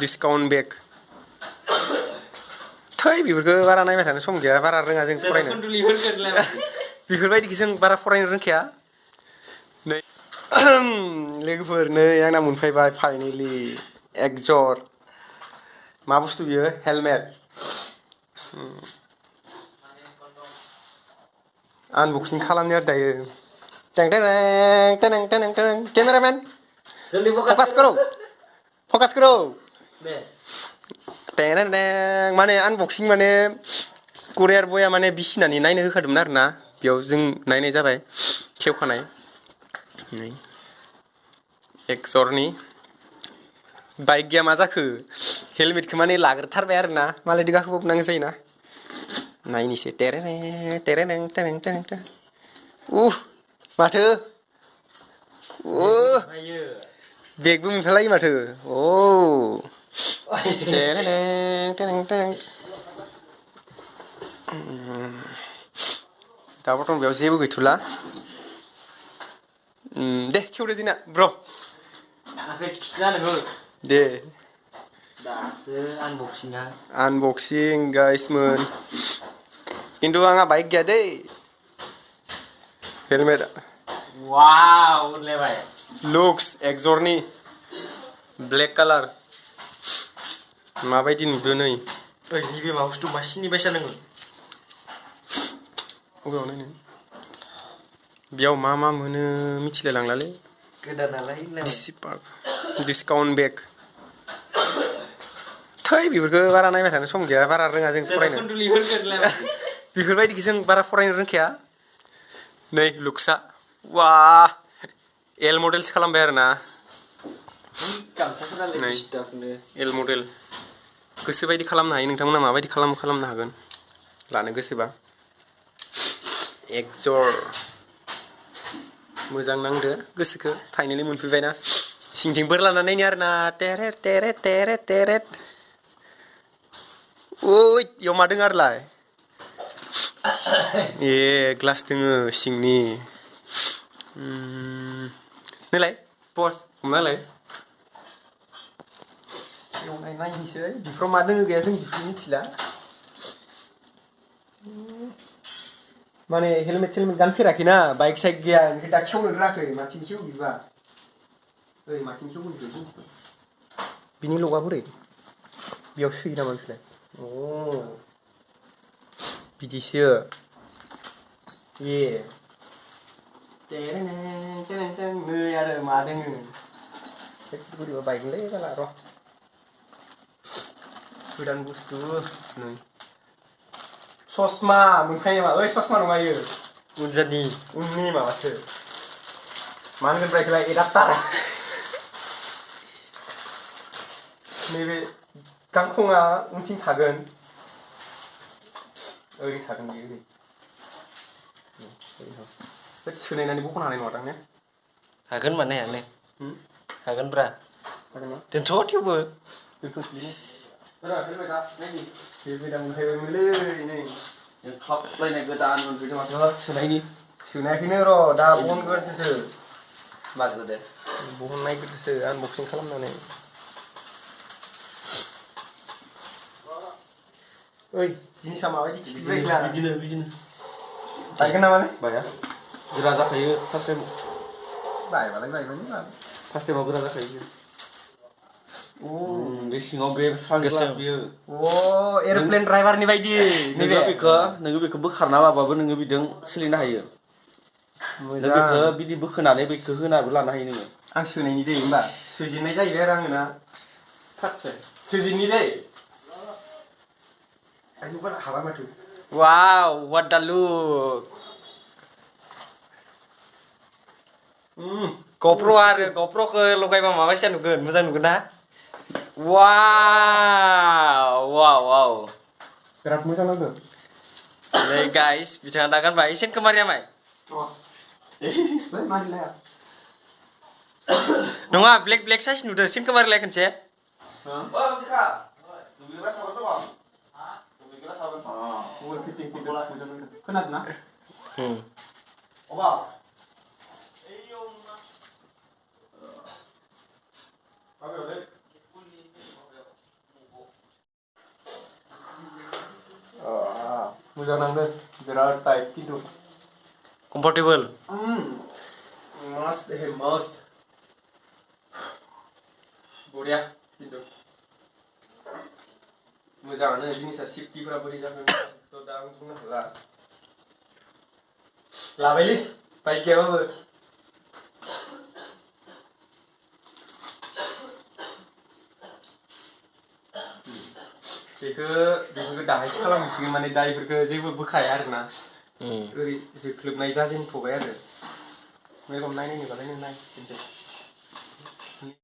discount बेग थै बेफोरखौ बारा नायबाय थानो सम गैया बारा रोङा जों फरायनो बेफोरबायदिखौ जों बारा फरायनो रोंखाया नै लोगोफोर नै आंना मोनफैबाय फाइनेलि एक्सर मा बुस्थु बियो हेलमेट आनबक्सिं खालामनो आरो दायो टें टें टें टें टें केमेरामेन फकास करो टें टें माने आनबक्सिं माने कुरियार बया माने बिसिनानै नायनो होखादोंमोन आरोना बेयाव जों नायनाय जाबाय खेवखानाय नै एक्सरनि बाइक गैया मा जाखो हेलमेटखौ माने लाग्रोथारबाय आरोना मालायदो गाखोबाबो जायोना नायनोसै टेरेरे टेरेरें टेरें टेरें टेरें माथो बेगबो मोनफालायो माथो टेरेरें टेरें टेरें दा बर्थमान बेयाव जेबो गैथ'ला दे खेवदो जोंना ब्र दे दासो आनबक्सिं गाइसमोन खिन्थु आंहा बाइक गैया दै हेलमेट वाव उरलायबाय लुक्स एक्सरनि ब्लेक कालार माबायदि नुदों नै ओइ नैबे मा बुस्थु मासिनि बायसा दोङो अबेयाव नायनो बेयाव मा मा मोनो मिथिलाय लांलालै गोदानालाय डिसकाउन्ट बेग थै बेफोरखौ बारा नायबाय थानो सम गैया बारा रोङा जों फरायनो बेफोरबायदिखौ जों बारा फरायनो रोंखाया नै लुक्सआ वा एल मडेलसो खालामबाय आरोना एल मडेल गोसोबायदि खालामनो हायो नोंथांमोना माबायदि खालामनो हागोन लानो गोसोबा एक्सर मोजां नांदो गोसोखौ फाइनेलि मोनफैबायना सिंथिं बोर लाना नायनो आरोना टेरेट टेरेट टेरेट टेरेट ओइ इयाव मा दों आरोलाय ए ग्लास दोङो सिंनि नैलाय पस हमनालाय एवनाय नायनोसै बेफोराव मा दोङो गैया जों बेखौ मिथिला माने हेलमेट सेलमेट गानफेराखैना बाइक साइक गैया ओंखाय दा खेवनो रोङाखै माथिं खेव बिबा ओइ माथिं खेव बिनि लगा बोरै बेयाव सोयो नामा बेखौलाय बिदिसो ए नै आरो मा दोङो बोरैबा बायगोनलै बाला र' गोदान बुस्थु नै ससमा मोनखायो नामा ओइ ससमा नङा इयो उननि माबासो मा होनगोन बेखौलाय एडाप्टार नैबे गांखङा उनथिं थागोन ओरै थागोन बेयो ओरै सोलायनानै बख'नो हानाय नङा दां ने हागोन मानो हाया नै हागोनब्रा दोनथ' थेवबो हेलमेटा मोनफैबायमोनलै नै जोंख्लाबलायनाय गोदान मोनफैदों माथो सोनायाखैनो र' दा बहनग्रोनोसैसो मागो दे बहननायग्रोसो आनबक्सिं खालामनानै ओइ जिनिसा माबायदि बिदिनो बायगोन नामालै बाया गोरा जाखायो फार्स्ट टाइम बायबालाय बायबानो फार्स्ट टाइमाव गोरा जाखायो बे सिङाव बे सानग्लास बियो एर'प्लेन ड्राइभारनि बायदि नोङो बेखौ बोखारना लाबाबो नोङो बिजों सोलिनो हायो नों बेखौ बिदि बोखोनानै बेखौ होनाबो लानो हायो नोङो आं सोनायनि दै होमबा सोजेननाय जाहैबाय आरो आङो ना खाथसे सोजेननि दै हाबाय माथो वाव व्हाट द लुक GoPro आरो GoProखौ लगायबा माबायसा नुगोन मोजां नुगोन ना वाव वाव वाव बिराद मोजां नांदों नै गाइस बिथाङा दा गानबाय सेनखौ मारिया माय नङा ब्लेक साइज नुदों सेनखौ मारिलाय खनसे खोनादोंना मोजां नांदों बिराद टाइट खिन्थु कम्फर्टेबल मस्त हे मस्त बरिया खिन्थु मोजाङानो जिनिसा सेफ्टिफोरा बोरै जागोन थ' दा आं बुंनो हाला लाबायलै बाइक गैयाबाबो बेखौ दाहायसो खालामसिगोन माने दा इफोरखौ जेबो बोखाया आरोना ओरै जोख्लोबनाय जाजेनथ'बाय आरो मेगन नायनायनिबालाय नों नाय